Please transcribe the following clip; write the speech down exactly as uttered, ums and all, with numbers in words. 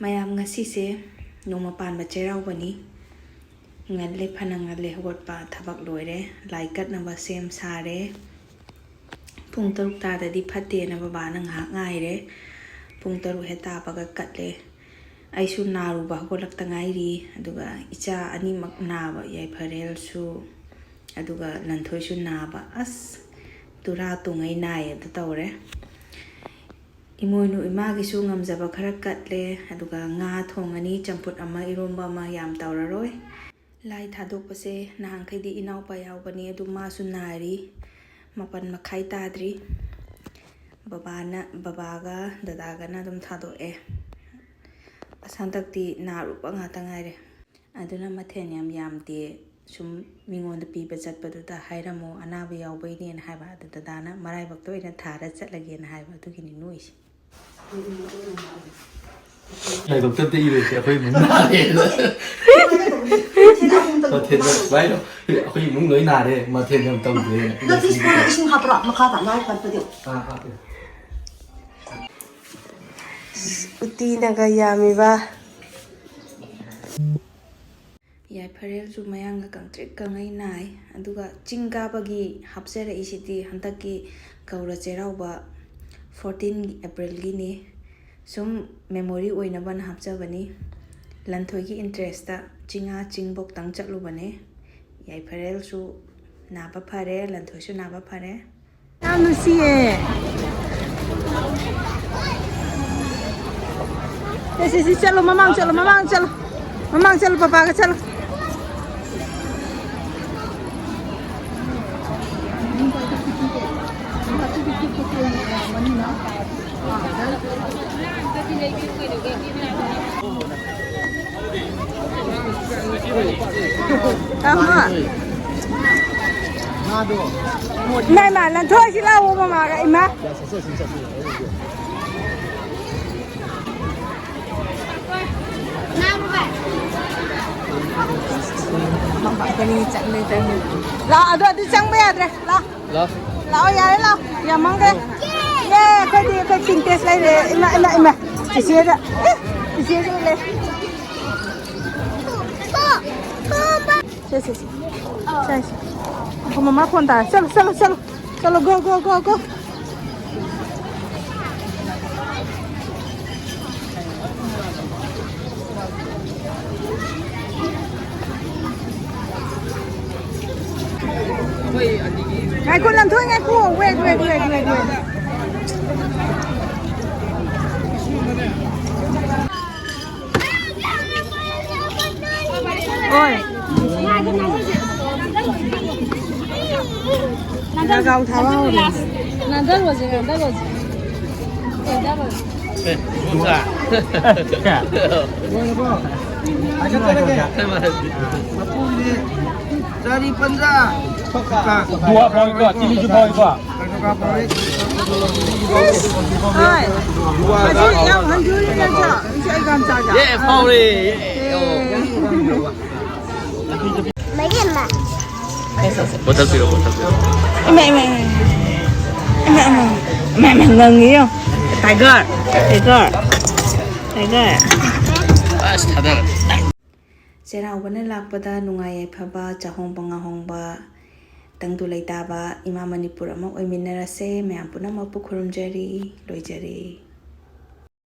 ꯃꯌꯥꯝ, ꯉꯁꯤꯁꯦ ꯅꯣꯡꯃ ꯄꯥꯟꯕ ꯆꯩꯔꯥꯎꯕꯅꯤ꯫ ꯉꯜꯂꯦ, ꯐꯅ ꯉꯜꯂꯦ ꯍꯧꯒꯠꯄ, ꯊꯕꯛ ꯂꯣꯏꯔꯦ, ꯂꯥꯏ ꯀꯠꯅꯕ ꯁꯦꯝ ꯁꯥꯔꯦ꯫ ꯄꯨꯡ ꯇꯔꯨꯛ ꯇꯥꯗꯗꯤ ꯐꯠꯇꯦꯅ ꯕꯕꯥꯅ ꯉꯥꯏꯍꯥꯛ ꯉꯥꯏꯔꯦ꯫ ꯄꯨꯡ ꯇꯔꯨꯛ ꯍꯦꯛ ꯇꯥꯕꯒ ꯀꯠꯂꯦ꯫ ꯑꯩꯁꯨ ꯅꯥꯔꯨꯕ ꯍꯧꯒꯠꯂꯛꯇ ꯉꯥꯏꯔꯤ, ꯑꯗꯨꯒ ꯏꯆꯥ ꯑꯅꯤꯃꯛ ꯅꯥꯕ, ꯌꯥꯏꯐꯔꯦꯜꯁꯨ ꯑꯗꯨꯒ ꯂꯟꯊꯣꯏꯁꯨ ꯅꯥꯕ꯫ ꯑꯁ, ꯇꯨꯔꯥ ꯇꯨꯉꯩ ꯅꯥꯏ ꯑꯗꯨ ꯇꯧꯔꯦ꯫ ꯏꯃꯣꯏꯅꯨ ꯏꯃꯥꯒꯤꯁꯨ ꯉꯝꯖꯕ ꯈꯔ ꯀꯠꯂꯦ, ꯑꯗꯨꯒ ꯉꯥ ꯊꯣꯡꯉꯅꯤ, ꯆꯝꯐꯨꯠ ꯑꯃ, ꯏꯔꯣꯝꯕ ꯑꯃ, ꯌꯥꯝ ꯇꯧꯔꯔꯣꯏ꯫ ꯂꯥꯏ ꯊꯥꯗꯣꯛꯄꯁꯦ ꯅꯍꯥꯟꯈꯩꯗꯤ ꯏꯅꯥꯎꯄꯥ ꯌꯥꯎꯕꯅꯤ, ꯑꯗꯨ ꯃꯥꯁꯨ ꯅꯥꯔꯤ, ꯃꯥꯄꯟ ꯃꯈꯥꯏ ꯇꯥꯗ꯭ꯔꯤ꯫ ꯕꯕꯥꯅ, ꯕꯕꯥꯒ ꯗꯗꯥꯒꯅ ꯑꯗꯨꯝ ꯊꯥꯗꯣꯛꯑꯦ꯫ ꯑꯁ, ꯍꯟꯗꯛꯇꯤ ꯅꯥꯔꯨꯕ ꯉꯥꯛꯇ ꯉꯥꯏꯔꯦ꯫ ꯑꯗꯨꯅ ꯃꯊꯦꯜ ꯌꯥꯝ ꯌꯥꯝꯗꯦ꯫ ꯁꯨꯝ ꯃꯤꯉꯣꯟꯗ ꯄꯤꯕ ꯆꯠꯄꯗꯨꯗ ꯍꯥꯏꯔꯝꯃꯣ, ꯑꯅꯥꯕ ꯌꯥꯎꯕꯩꯅꯦꯅ ꯍꯥꯏꯕ꯫ ꯑꯗꯨ ꯗꯗꯥꯅ ꯃꯔꯥꯏꯕꯛꯇ ꯑꯣꯏꯅ ꯊꯥꯔ ꯆꯠꯂꯒꯦꯅ ꯍꯥꯏꯕ, ꯑꯗꯨꯒꯤꯅꯤ ꯅꯣꯏꯁꯦ꯫ ꯂꯥꯏꯕꯛꯇ ꯑꯝꯇ ꯏꯔꯣꯏꯁꯦ, ꯑꯩꯈꯣꯏ ꯏꯃꯨꯡ ꯅꯥꯔꯦꯅ꯫ ꯃꯊꯦꯜ ꯚꯥꯏ, ꯑꯩꯈꯣꯏ ꯏꯃꯨꯡ ꯂꯣꯏ ꯅꯥꯔꯦ, ꯃꯊꯦꯜ ꯌꯥꯝ ꯇꯧꯗ꯭ꯔꯦ꯫ ꯅꯠꯇꯦ, ꯏꯁꯤꯡ ꯍꯥꯞꯄ꯭ꯔꯣ? ꯃꯈꯥ ꯇꯥꯅ ꯍꯥꯞꯄꯗꯤ꯫ ꯑꯥ, ꯍꯥꯞꯄꯦ꯫ ꯎꯇꯤꯅꯒ ꯌꯥꯝꯃꯤꯕ꯫ ꯌꯥꯏꯐꯔꯦꯜꯁꯨ ꯃꯌꯥꯡꯒ ꯀꯪꯇ꯭ꯔꯤꯛ ꯀꯪꯉꯩ ꯅꯥꯏ꯫ ꯑꯗꯨꯒ ꯆꯤꯡ ꯀꯥꯕꯒꯤ ꯍꯥꯞꯆꯔꯛꯏꯁꯤꯗꯤ ꯍꯟꯗꯛꯀꯤ ꯒꯧꯔ ꯆꯩꯔꯥꯎꯕ fourteen April-ꯒꯤꯅꯤ꯫ ꯁꯨꯝ memory ꯑꯣꯏꯅꯕꯅ ꯍꯥꯞꯆꯕꯅꯤ꯫ ꯂꯟꯊꯣꯏꯒꯤ interest-ꯇ ꯆꯤꯡꯉꯥ ꯆꯤꯡꯕꯣꯛꯇꯪ ꯆꯠꯂꯨꯕꯅꯦ꯫ ꯌꯥꯏꯐꯔꯦꯜꯁꯨ ꯅꯥꯕ ꯐꯔꯦ, ꯂꯟꯊꯣꯏꯁꯨ ꯅꯥꯕ ꯐꯔꯦ꯫ ꯌꯥꯝ ꯅꯨꯡꯁꯤꯌꯦ꯫ ꯁꯤ, ꯁꯤ, ꯁꯤ, ꯆꯠꯂꯣ, ꯃꯃꯥꯡ ꯆꯠꯂꯣ, ꯃꯃꯥꯡ ꯆꯠꯂꯣ꯫ ꯃꯃꯥꯡ ꯆꯠꯂꯣ, ꯄꯄꯥꯒ ꯆꯠꯂꯣ꯫ ꯇꯥꯃꯣ꯫ ꯏꯃꯥ, ꯏꯃꯥ, ꯂꯟꯊꯣꯏꯁꯤ ꯂꯥꯛꯑꯣ, ꯃꯃꯥꯒ, ꯏꯃꯥ꯫ ꯂꯥꯛꯑꯣ, ꯑꯗꯨ, ꯑꯗꯨ ꯆꯪꯕ ꯌꯥꯗ꯭ꯔꯦ꯫ ꯂꯥꯛꯑꯣ꯫ ꯂꯥꯛꯑꯣ꯫ ꯂꯥꯛꯑꯣ, ꯌꯥꯔꯦ, ꯂꯥꯛꯑꯣ꯫ ꯌꯥꯝ ꯃꯥꯡꯈ꯭ꯔꯦ꯫ ꯑꯦ, ꯑꯩꯈꯣꯏꯗꯤ, ꯑꯩꯈꯣꯏ ꯇꯤꯟ test ꯂꯩꯔꯦ꯫ ꯏꯃꯥ, ꯏꯃꯥ, ꯏꯃꯥ꯫ ꯆꯤꯆꯦꯗ꯫ ꯑꯦ꯫ ꯆꯦ, ꯆꯦ, ꯂꯩ꯫ ꯁꯦ, ꯁꯦ, ꯁꯦ꯫ ꯁꯦ, ꯁꯦ꯫ ꯉꯥꯏꯈꯣ, ꯃꯃꯥ ꯐꯣꯟ ꯇꯥꯔꯦ꯫ ꯆꯠꯂꯣ, ꯆꯠꯂꯣ, ꯆꯠꯂꯣ꯫ ꯆꯠꯂꯣ, go, go, go, go꯫ ꯉꯥꯏꯈꯣ, ꯂꯟꯊꯣꯏ, ꯉꯥꯏꯈꯣ꯫ Wait, wait, wait, wait, wait꯫ ꯍꯣꯏ꯫ ꯅꯥꯒꯥꯎ ꯊꯥꯕ ꯍꯧꯔꯦ꯫ ꯅꯥꯟꯊꯔꯣꯁꯦ, ꯅꯥꯟꯊꯔꯣꯁꯦ꯫ ꯅꯥꯟꯊꯔꯣꯁꯦ꯫ ꯃꯄꯨꯒꯤꯗꯤ ꯆꯥꯔꯤ ꯄꯟꯖꯥ꯫ ꯗꯨꯋꯥ ꯐꯥꯎꯏꯀꯣ, ꯆꯤꯂꯤꯁꯨ ꯐꯥꯎꯏꯀꯣ꯫ ꯍꯣꯏ꯫ ꯑꯁꯤ ꯌꯥꯝ ꯍꯟꯖꯨꯔꯤ ꯅꯠꯇ꯭ꯔꯣ? ꯁꯤ ꯑꯩ ꯒꯥꯝ ꯆꯥꯒꯦ꯫ ꯑꯦ, ꯐꯥꯎꯔꯦ꯫ ꯑꯦ꯫ ꯕꯣꯇꯜ ꯄꯤꯔꯣ, ꯕꯣꯇꯜ ꯄꯤꯔꯣ꯫ ꯏꯃꯥ, ꯏꯃꯥ, ꯏꯃꯥ꯫ ꯏꯃꯥ, ꯏꯃꯥ꯫ ꯏꯃꯥ, ꯏꯃꯥ, ꯉꯪꯉꯤꯌꯣ꯫ Tiger, tiger, tiger꯫ ꯑꯁ, ꯊꯥꯗꯔꯦ꯫ ꯆꯩꯔꯥꯎꯕꯅ ꯂꯥꯛꯄꯗ ꯅꯨꯡꯉꯥꯏ ꯌꯥꯏꯐꯕ, ꯆꯥꯍꯣꯡꯕ ꯉꯥꯍꯣꯡꯕ, ꯇꯪꯗꯨ ꯂꯩꯇꯥꯕ ꯏꯃꯥ ꯃꯅꯤꯄꯨꯔ ꯑꯃ ꯑꯣꯏꯃꯤꯟꯅꯔꯁꯦ꯫ ꯃꯌꯥꯝ ꯄꯨꯝꯅꯃꯛꯄꯨ ꯈꯨꯔꯨꯝꯖꯔꯤ, ꯂꯣꯏꯖꯔꯦ꯫